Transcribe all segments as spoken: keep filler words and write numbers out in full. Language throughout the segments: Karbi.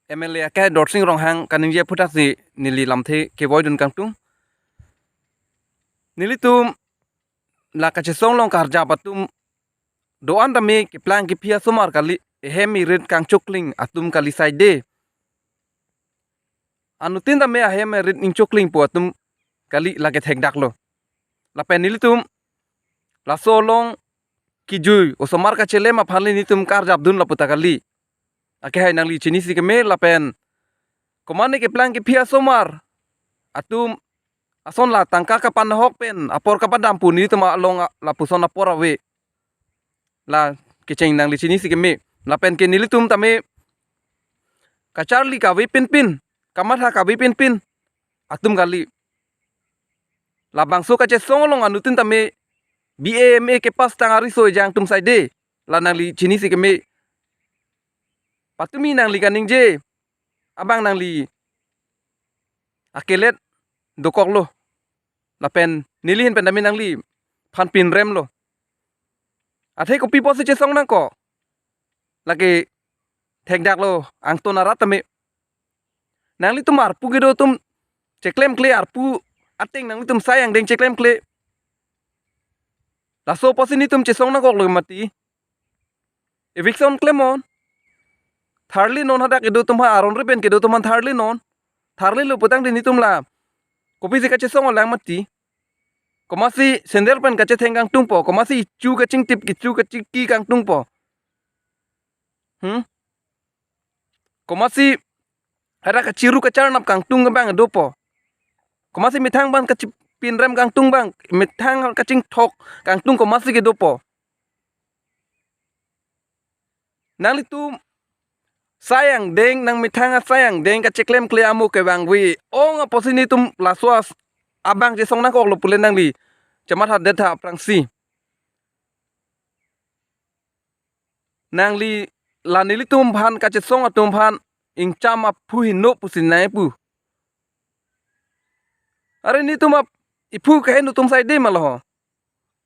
M L A akehai Dorsing Ronghang kaningje aphuthak si neli lamthe kevoidun kangtung. Nelitum la kachesong along karjap atum do-an tame keplang kephi asomar kali, ehem erit kangchokling atum kali saide. Anuttin tame ahem erit ingchokling pu atum kali, lake thekdaklo. Lapen nelitum laso along kijui osomar kachelem aphan le nelitum karjapdun lapu ta kali. Akehai nangli chinisi keme lapen komane keplang kephi asomar atum ason la tangka kapanahok pen apor kapadam pu nelitum along a-, lapuson apor ave. La kecheng nangli chinisi keme. Lapen ke nelitum tame kacharli kave pinpin, kamatha kave pinpin atum kali. Labangso kachesong along anuttin tame B A M A kepass tang ariso ejang atum saide. La nangli chinisi keme. Patumi nangli kaningje abang nangli akelet dokoklo. Lapen neli ahin pen tame nangliphan pinremlo. Athe kopi apotsi chesong nangkok? Lake thekdaklo angton arat tame. Nanglitum arpu kedo atum cheklemkle, arpu ateng nanglitum sai angdeng cheklemkle. Laso apotsi nelitum chesong nangkoklo mati. Eviction klemnon. Tharlinon hadak kedo atum aphan, aron re pen kedo atum aphan tharlinon. Tharlilo putangte nelitum la kopisi kachesong lang mati. Komatsi sandal pen kachetheng kangtungpo, komatsi ichu kachingtip, ichu kachingki kangtungpo. Hmm? Komatsi hadak kachiru kacharnap kangtung abang dopo. Komatsi methang abang kachipinrem kangtung abang, methang kachingthok kangtung komatsi kedopo. Nanglitum sai angdeng, nangmethang asai angdeng kacheklemkle amo kevangve ong apotsi nelitum laso as-, abang chesong nangkoklo pule nangli chematha detha aphrangsi. Nangli la nelitum aphan kachesong atum aphan ingcham aphu heno pusi nangpu. Are nelitum ap-, iphu kaheno atum saide ma lo ho.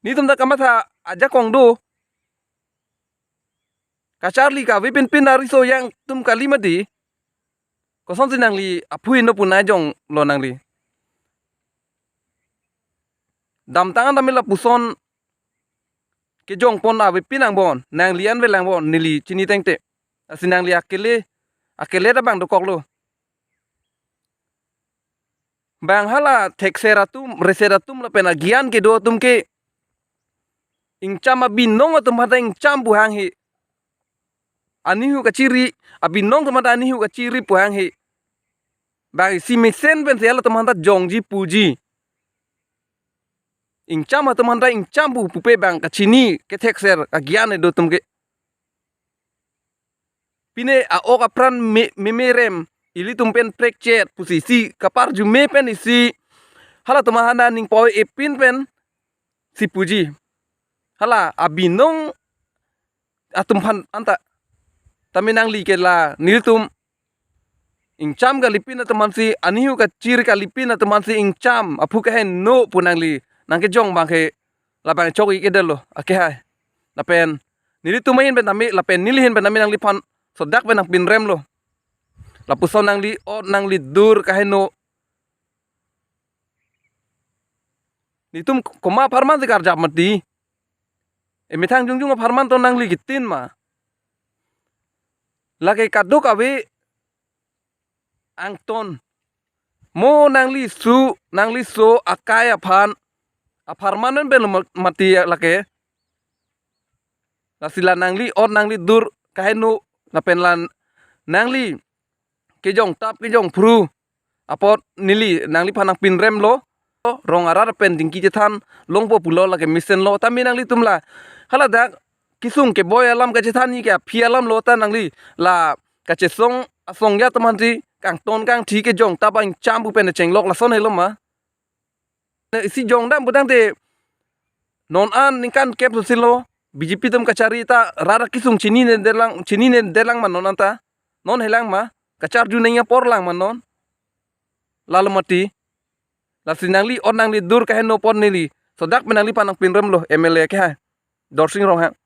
Nelitum ta kamatha ajakong do. Kacharli kave pinpin ariso ejang atum kali mati. Kosonsi nangli aphu heno pu nangjonlo nangli? Damtang an tame lapuson kejongpon avepin angbong, nangli an avelang angbong, neli chini tangte. Lasi nangli akele, akele ta abang dokoklo. Bang hala thekser atum, reser atum lapen agyan kedo atum ke ingcham abinong atum aphan ta ingcham pu hanghe. Anihu kachiri, abinong atum aphan ta anihu kachiri pu hanghe. Bang isi mesen pensi hala atum aphan ta jongji puji. Ingcham atum aphan ta ingcham pu pupe bang kachini kethekser agyan kedo atum ke. Pine a-ok apran me, memerem, ilitum pen prekchet pusi isi kaparjume pen isi halatum aphan aning poi epin pensi puji. Hala abinong atum aphan anta. Tame nangli ke la nelitum ingcham kalipin atum aphansi, anihu kachiri kalipin atum aphansi ingcham aphu kaheno pu nangli nangkejong abang ke labang chok-ik-edetlo akehai. Lapen nelitum ahin pen tame, lapen neli ahin pen tame nangliphan sodak pen nangpinremlo. Lapuson nangli ot nangli dur kaheno. Nelitum koma apharman si karjap mati. Emethang jongjong apharman to nangli kitin ma. Lake kadokave angton. Mo nangli su, nangli so akai aphan, apharman pen lo ma-, mati lake. Lasi la nangli ot nangli dur kaheno lapen la nangli kejongtap kejongphru apot neli nangliphan nangpinremlo. Rong arat pen dingki chethan longpo pulo lake mesenlo. Tame nanglitum la haladak kesung keboi alam kachethanji ke aphi alamlo ta nangli la kachesong asong ya atum aphansi kangton kangthi kejongtap ingcham pu pen chenglok lason helo ma. Isi jongdam putangte non an ningkan kep sosilo B J P atum kachari ta rat akesung chinine detlang, chinine detlang ma non anta. Non helang ma, kacharju nangji apor lang ma non. Lalo mati. Lasi nangli ot nangli dur kaheno apot neli sodak pen nangliphan nangpinremlo M L A akehai Dorsing Ronghang.